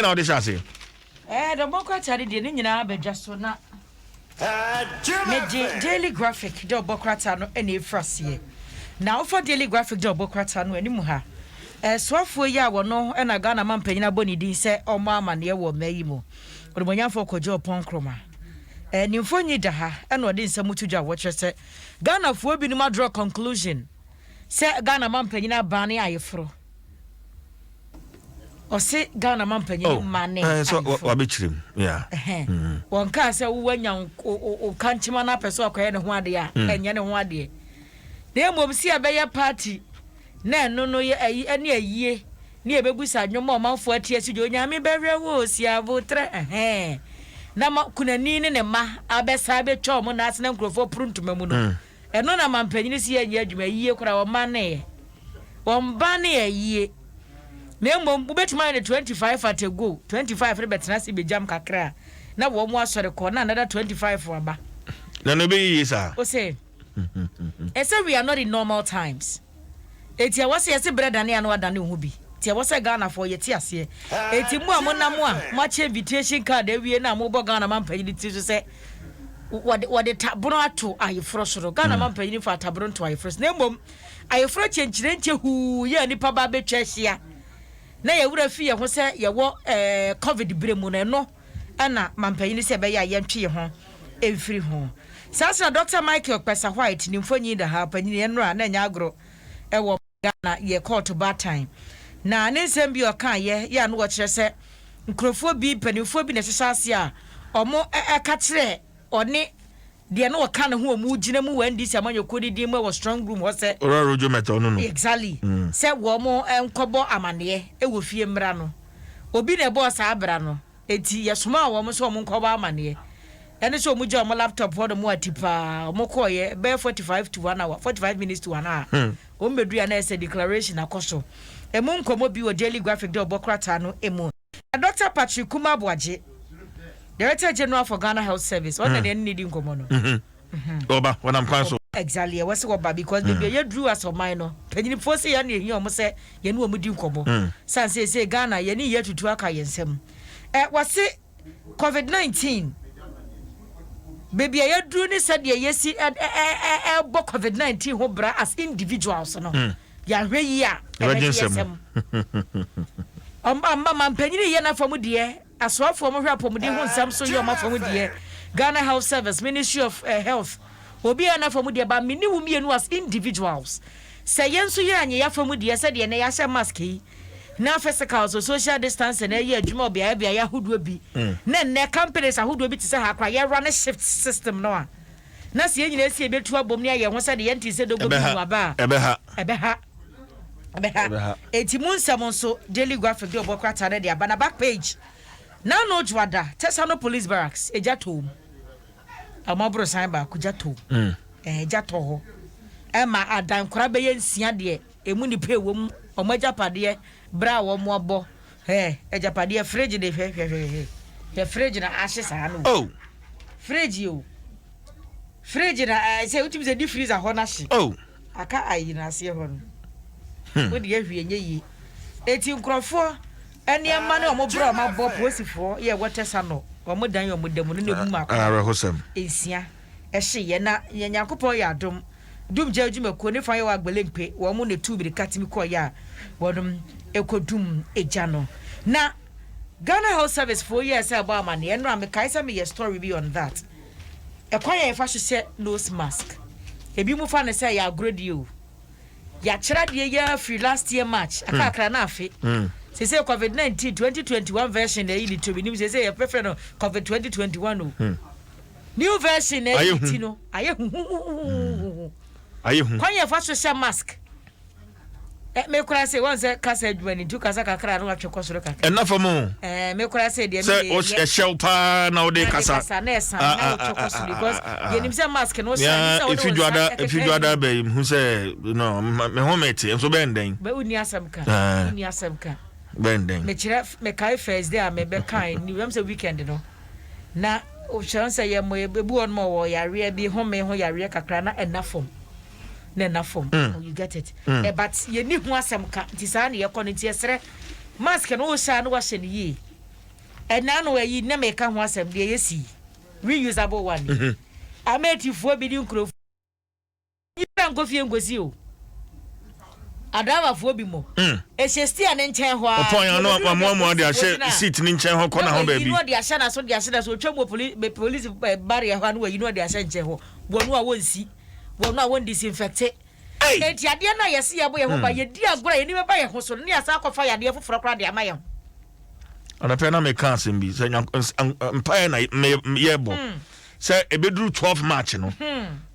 Ɛyɛ na wode hyɛ aseɛ. Ɛɛ dɔbɔ krataa no deɛ ne nyinaa bɛdwa so na mede Daily Graphic dɛ ɔbɔ krataa no na ɛfiri aseɛ. Na wofa Daily Graphic dɛ ɔbɔ krataa no anim ha, soafoɔ yi a wɔno na Ghana mampanyin abɔ ne din sɛ ɔmmɔ amaneɛ wɔ mmaa yi mu, Onimuonyamfoɔ Kojo Oppong Nkrumah, ne mfonyin da ha na ɔde nsɛm to dwa a wɔkyerɛ sɛ Ghanafoɔ binom adraw conclusion sɛ Ghana mampanyin abane ayeforo. Ɔse Ghana mampanyin oh, mma ne eh, ayeforo. Wabɛkyerɛ mu. Yeah. Mm. Wɔn kaa sɛ wowanya wo kankyema no apɛ sɛ ɔkɔyɛ ne ho adeɛ a mm. ɛnyɛ ne ho adeɛ. Na mmom si ɛbɛyɛ party na ɛno no yɛ ayi ɛne ayie ne yɛbɛbusa nnwom a ɔmanfoɔ ate asi dwa onyame bɛhwɛ wo si abotrɛ ɛhɛn na ma kunani ne ne mma abɛsa abɛtwa wɔn nan ase na nkurɔfoɔ puru ntoma mu no mm. Ɛno na mampanyini se yɛnyɛ adwuma yie koraa wɔn baneeɛ wɔn baneeɛ yie na mmom wobɛtumi ayɛ no 25 at a go 25 no bɛtena ase bɛgyam kakra a na wɔn asɔre kɔ na another 25 aba. Na no ɛbɛyɛ yie saa. Ose ɛsɛ we are not in normal times. Enti ɛwɔ sɛ yɛse berɛ dane a na wadane wo ho bi. Nti ɛwɔ sɛ Ghanafoɔ yɛte aseɛ. Enti mo a monam a moakyɛ invitation card awie na mobɔ Ghana mampanyini tiri so sɛ wɔde wɔde tabono ato ayeforɔ so no, Ghana mampanyini mfa atabono nto ayeforɔ so na mmom ayeforɔ kyenkyerenkye huu yɛ a nnipa ba abɛtwa ahyia na yɛn werɛ fi yɛn ho sɛ yɛwɔ ɛɛ covid berɛ mu no ɛno ɛna mampanyini sɛ ɛbɛyɛ a yɛntwe yɛn ho mfiri ho. Saa nso na Dɔkta Michael Kpessa White ne mfonyin da ha, ɔpanyin nnora na ɛnyɛ agorɔ wɔ Ghana yɛ kɔɔto baatan. Na ne nsɛm bi a ɔkaeɛ yɛ a na wɔkyerɛ sɛ nkurɔfoɔ bi, mpanimfoɔ bi na ɛhyehyɛ aseɛ a wɔka kyerɛ ɔne deɛ na ɔka ne ho a wɔgyina mu wɔ NDC amanyɔkuo no din mu wɔ strong room hɔ sɛ Owura Rojo Mɛtɔ no no. Exactly. Sɛ wɔn nkɔbɔ amaneɛ wɔ fie mmra no. Obi na ɛbɔɔ saa bra no. Enti yɛsomaa wɔn sɛ wɔnkɔbɔ amaneɛ. Ɛne sɛ wɔgyaa wɔn laptop hɔ nom ati paa. Wɔkɔeɛ bɛyɛ 45 to 1 hour, 45 minutes to 1 hour. Wɔn bɛduiɛ a na ayɛ sɛ declaration akɔ so. Ɛmu nkɔmmɔ bi wɔ Daily Graphic de ɔbɔ krataa no mu. Na Dɔkta Patrick Kumah Aboagye, Director General for Ghana Health Service, ɔno na yɛne no redi nkɔmmɔ no. Wɔba, wɔnam kwan so. Exactly, ɛwɔ sɛ wɔba because baabi a yɛduru as ɔman no, mpanyinfoɔ sɛ yɛn na ehia wɔn sɛ yɛne wɔn di nkɔmmɔ. San seesei Ghana yɛne yɛ atutu aka yɛn nsam. Ɛ wɔse covid 19 baabi a yɛduru ne sɛdeɛ yɛsi ɛ ɛ ɛ ɛbɔ covid 19 ho bra as individuals no, yɛahwɛ yie a Ɛbɛgye ɛbɛgye yɛn nsam. nsam. Ɔmma mma mpanyin yɛ n'afa mu deɛ. Asoafoɔ a wɔhwɛ apɔmuden ho nsɛm so yɛ wɔn afa mu deɛ, Ghana Health Service, Ministry of Health, obiara yɛ n'afa mu deɛ, but me ne wo mmienu as individuals, sɛ yɛn nso yɛ anyɛ y'afa mu deɛ sɛdeɛ nnɛ yɛahyɛ mask yi, na physicals o, social distancing ɛyɛ adwuma wɔ beaeɛ beaeɛ ahodoɔ bi, na nnɛ companies ahodoɔ bi te sɛ ha koraa yɛ run shift system no a, na sɛ yɛn nyinaa si yɛbɛtu abom ne ayɛ ho sɛdeɛ yɛntee sɛ dogo bi mu aba a, Ɛbɛha. ɛbɛha. Ɛbɛha. Enti mu nsɛm nso, Daily Graphic de ɔbɔ krataa no de aba na back page. Nano Dwoada, Tesano Police Barracks, egya tɔɔ mu. Wɔn aborosan baako gya tɔɔ mu. Mm. Ɛɛ gya tɔ hɔ. Ɛma adankora bɛyɛ nsia deɛ emu nipa ɛwɔ mu, wɔn agyapadeɛ, berɛ a wɔn abɔ. Ɛɛ agyapadeɛ fridge de hwɛ hwɛ hwɛ hwɛ. Hwɛ fridge na ahye saa no. Oh. Fridge o. Fridge na ɛɛ sɛ wotumi sɛ di freezer hɔ no ahye. Oh. Aka ayi no aseɛ hɔ no wo deɛ hwee nyɛ yie eti nkorɔfoɔ nneɛma ne wɔn brɛ wɔn abɔ polisifoɔ yɛ ɛwɔ tɛsa no wɔn dan wɔn da mu no na emu mako Awerɛhosɛm. nsia ɛhye yɛ na yɛ Nyankopɔn yɛ adom dum gya adwumakuo ne fa yɛ wɔ Agbelemkpe wɔn na etu mirika tumi kɔɔ yɛ a wɔnom ɛkɔ dum egya no na Ghana Health Service foɔ yɛɛ sɛ ɛbɔ amaneɛ ɛno a mekae sɛ meyɛ story bi on that. Ɛkwan a yɛfa so hyɛ nose mask, ebinom fa no sɛ ɛyɛ agorɔ deɛ o. Yɛakyerɛ adeɛ yi ara firi last year March, akakra na afe. Seesei covid 19, 2021 version na ayi ne ti o, menim seesei yɛbɛfrɛ no covid 2021 o. New version na ayi ne ti no, ayɛ huhuhuhuhuhu. Ayɛ hu. Kwan yɛfa so hyɛ mask. Eh, me kura se wɔn sɛ kasa adwuma ni nti kasa kakra na watwe kɔ soro kakra. Ɛna fam o. Eh, me kura se deɛ me yɛ. Sɛ ɛhyɛw paa na wode kasa. Na kasa na ɛsan na wotwe kɔ soro because yɛnim sɛ mask no hyɛ ne sɛ wode wo nsa ɛkeka. Efi dwada bɛ yi hu sɛ no me ho mete nso bɛn dɛn. Bɛ wonni asɛm ka. Wonni asɛm ka. Bɛn dɛn. Mekyerɛ mekae first day a mebɛkae ni wɛm sɛ weekend no na wohyɛ sɛ yɛ mo ebu wɔn ma wɔ yareɛ bi home ho yareɛ kakra na ɛna fam. na ɛna fam mm. oh, you get it mm. eh, but yɛni ho asɛm ka nti saa na yɛkɔ no nti yɛsrɛ mask no wohyɛ a na wahyɛ no yie. Ɛna no ayi na meka ho asɛm deɛ yɛsi reusable one yi. Ametifoɔ bi de nkurɔfoɔ yi bɛ nkɔ fie nkosi o. Adraivafoɔ bi mo. Ɛhyɛ steer ne nkyɛn hɔ a. Ɔpɔn ya no wamoamoa de ahyɛ seat ne nkyɛn hɔ kɔ na ho baabi. Na ɔde ahyɛ n'aso de ahyɛ n'aso, otwa mu wɔ police barrier hɔ a, na wayi na ɔde ahyɛ nkyɛn hɔ. Wɔn a wɔnsi, wɔn a wɔn disinfect. Eti adeɛ no a yɛsi yɛbɔ yɛn ho ba, yɛdi agorɔ a yɛni bɛba yɛn ho so no, ne yɛsan akɔfa yadeɛ foforɔ koraa de ama yɛn ho. Anapɛ na meka asɛm bi sɛ mpaeɛ na yɛbɔ sɛ ɛbɛduru 12 March no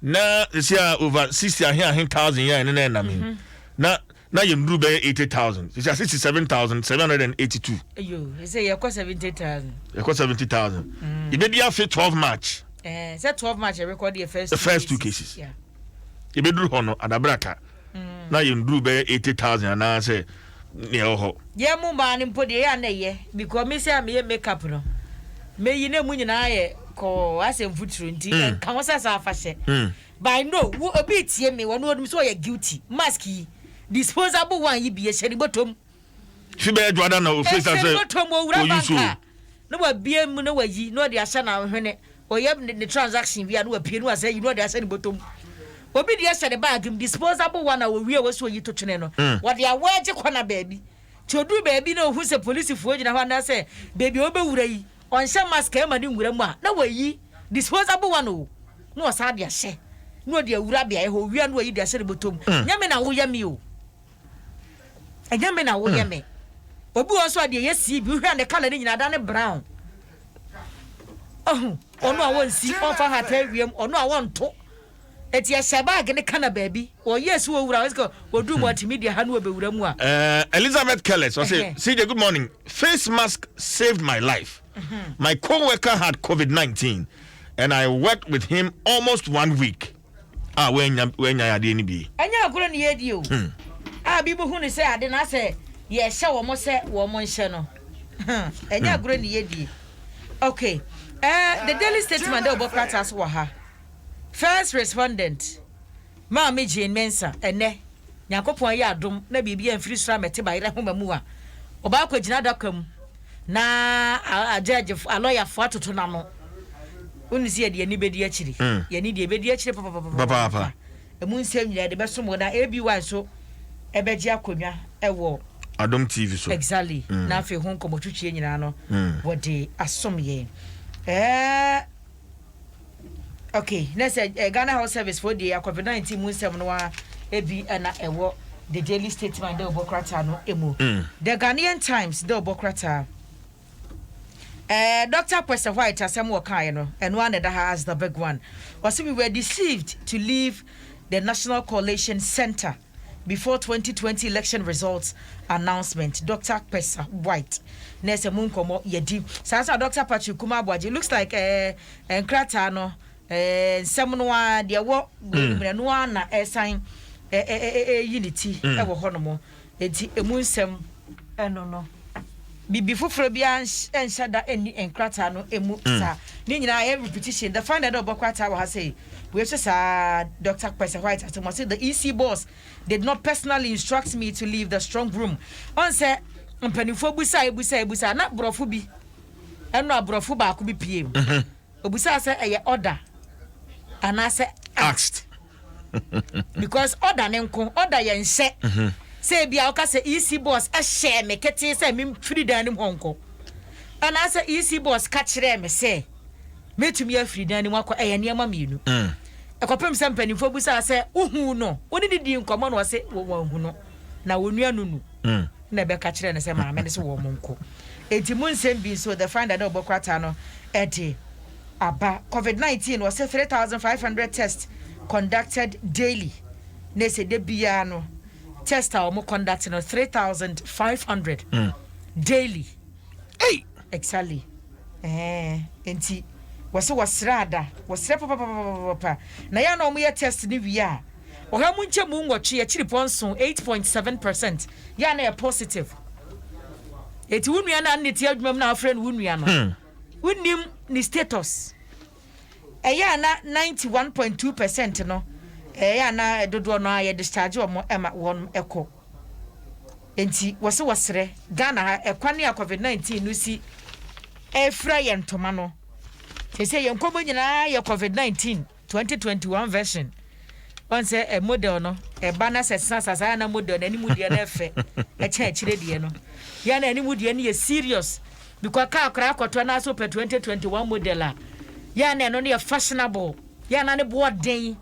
na ɛsi a over 60 ahe ahe thousand yɛ ɛne na ɛnam yi na yɛnduru bɛyɛ 80,000, sisi a 67,782. Eyo, ɛsɛ yɛkɔ 70,000. Yɛkɔ 70,000. Yɛbɛdi afe 12 March. Sɛ 12 March yɛ record yɛ first The first two cases. Yɛbɛduru hɔ no adabraka na yɛnduru bɛyɛ 80,000 anaasɛ nea ɛwɔ hɔ. Yɛn mu mmaa no mpo deɛ, yɛ a na ɛyɛ because me sɛ a meyɛ makeup no, meyi na mu nyinaa yɛ kɔɔ asɛ mfuturo, nti nka ho sɛ sɛ afa hyɛ. But I know wo obi tie me, wɔn onim sɛ ɔyɛ guilty. Mask yi, disposable one yi bi yɛhyɛ ne bɔtɔm. Fi bɛyɛ dwada na ofiri sa ɛhyɛ ne sɛ bɔtɔm, owura oyi so. Bank a na wabie mu na wayi na ɔde ahyɛ n'ahwene, ɔyɛ ne transaction wie a, na wapie na wasɛ yi na ɔde ahyɛ ne bɔtɔm. Obi deɛ hyɛ ne bag mu, disposable one a owie a wɔsi oyi to twene no, wɔde awɔ agye kɔ na baabi tí oduru baabi na ohun sɛ polisifoɔ gyina hɔ anaasɛ baabi a ɔbɛwura yi, ɔnhyɛ mask a ɛma ne nwura mu a, na wayi disposable one o, na ɔsan de ahyɛ na ɔde awura beaeɛ hɔ. Owia na wayi de ahyɛ ne bɔtɔm. Nyɛ me na woyɛ me o, ɛnyɛ me na woyɛ me. Obi wɔ nso a deɛ yɛsi bi, wohwɛ a ne colour ne nyinaa da ne brown. Ɔho ɔno a wɔnsi ɔmfa hata awiem, ɔno a wɔnto eti ɛhyɛ bag ne kana baabi ɔyɛ si wɔwura ɔsɛ wɔduru multimedia ha no, wɔbɛwura mu a. Elizabeth Kellis, I say, "CJ, good morning. Face mask saved my life. My co-worker had COVID-19, and I worked with him almost one week. Ah, when ya adeɛ ni bi." Ɛnyɛ agorɔ ne yɛdi o a bi hu ne sɛ ade na sɛ yɛhyɛ wɔn sɛ wɔn nhyɛ no, ɛnyɛ agorɔ ne yɛdi. Okay, the Daily Statement dɛ ɔbɔ krataa so wɔ ha, first respondent Maame Jean Mensa, ɛnɛ Nyankopɔn yɛ adom na biribi amfiri soro amɛte bayerɛ homa mu a, ɔbaa akɔgyina adaka mu na agyɛgyefo alɔyafoɔ atoto n'ano. Wonu sɛ yɛde ani bɛdi akyiri, yɛne deɛ ɛbɛdi akyiri papapapapa. Papaapa. Ɛmu nsɛm nyinaa yɛde bɛsom wɔ na ABY nso ɛbɛgye akonnwa ɛwɔ Adom TV so. Exactly. Na afei ho nkɔmmɔtwitwie nyinaa no wɔde asom yɛn. Okay, na sɛ Ghana Health Service foɔ deɛ, COVID-19 mu nsɛm no a ebi ɛna ɛwɔ The Daily Statement dɛ ɔbɔ krataa no emu. The Ghanaian Times dɛ ɔbɔ krataa, Dr. Kwesi White asɛm wɔ kaeɛ no, ɛno ara na ɛda ha as the big one. Ɔsɛ "We were deceived to leave the National Collation Center before 2020 election results announcement." Dr. Kpessa White na ɛsɛ mu nkɔmmɔ yɛdi saa nso a Dr. Patrick Kuma Aboagye, looks like nkrataa no nsɛm no a deɛ ɛwɔ mu no ara na ɛsan ɛyi ne ti ɛwɔ hɔnom, eti emu nsɛm ɛno no bibi foforɔ biara nhyɛ da nni nkrataa no emu saa. Ne nyinaa yɛ repetition. The Finder dɛ ɔbɔ krataa wɔ ha sɛ wei nso saa Dr. Kpessa White asɛm, ɔsɛ "The EC boss did not personally instruct me to leave the strong room." Ɔn sɛ mpanimfoɔ busa ebusa ebusa na borɔfo bi ɛno aborɔfo baako bi pie mu obusa sɛ ɛyɛ order anaasɛ asked. Because order ne nko order yɛ nhyɛ sɛ ebi a ɔka sɛ EC boss ɛhyɛ me ketee sɛ memfiri dan no mu hɔ nkɔ, anaasɛ EC boss ka kyerɛɛ me sɛ mɛtumi afiri dan no mu akɔ, ɛyɛ nneɛma mmienu. Ɛkɔpem sɛ mpanimfoɔ busa sɛ wohu no, wone ne di nkɔmmɔ no, ɔse wɔnhu no na wɔnua no nu na ɛbɛka kyerɛ no sɛ maame no sɛ wɔn mo nkɔ. Enti mu nsɛm bi nso The Finder dɛ ɔbɔ krataa no ɛde aba. COVID-19, wɔsɛ 3500 tests conducted daily, na ɛsɛ de biara no test a wɔn conduct no 3500 daily. Hey! Exactly. Nti wɔsɛ wɔsrɛ ada wɔsrɛ papapapapa na yɛn a wɔyɛ test no wie a, 8.8 nkyɛ mu 8.7% yɛn a na yɛ positive. Eti wo nua na ne ti adwuma mu na afrɛ no wo nua no, wonim ne status. Ɛyɛ a na 91.2% no, ɛyɛ a na dodoɔ no a yɛ discharge wɔn ɛma wɔn ɛkɔ. Nti wɔsɛ wɔsrɛ Ghana ha ɛkwan a COVID-19 no si. ɛfira yɛn ntoma no. Sɛ yɛn nkɔmmɔ nyinaa yɛ COVID-19 2021 version. Wɔn sɛ ɛ model no ɛba na sɛ sesa sasa na model no anim deɛ no ɛfɛ ɛkyɛn akyire deɛ no. Yɛn na anim deɛ no yɛ serious because kaa koraa akɔtɔ na so pɛ 2021 model a, yɛn na ɛno no yɛ fashionable, yɛn na ne boɔ den,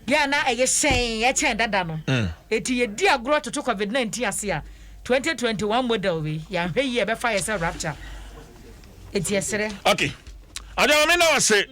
yɛn na ɛyɛ hyɛn ɛkyɛn dada no. Eti yɛdi agorɔ toto COVID-19 ase a, 2021 model wei yɛahwɛ yie, ɛbɛfa yɛ sɛ rapture. Eti ɛsrɛ. Okay, adama mi na wase.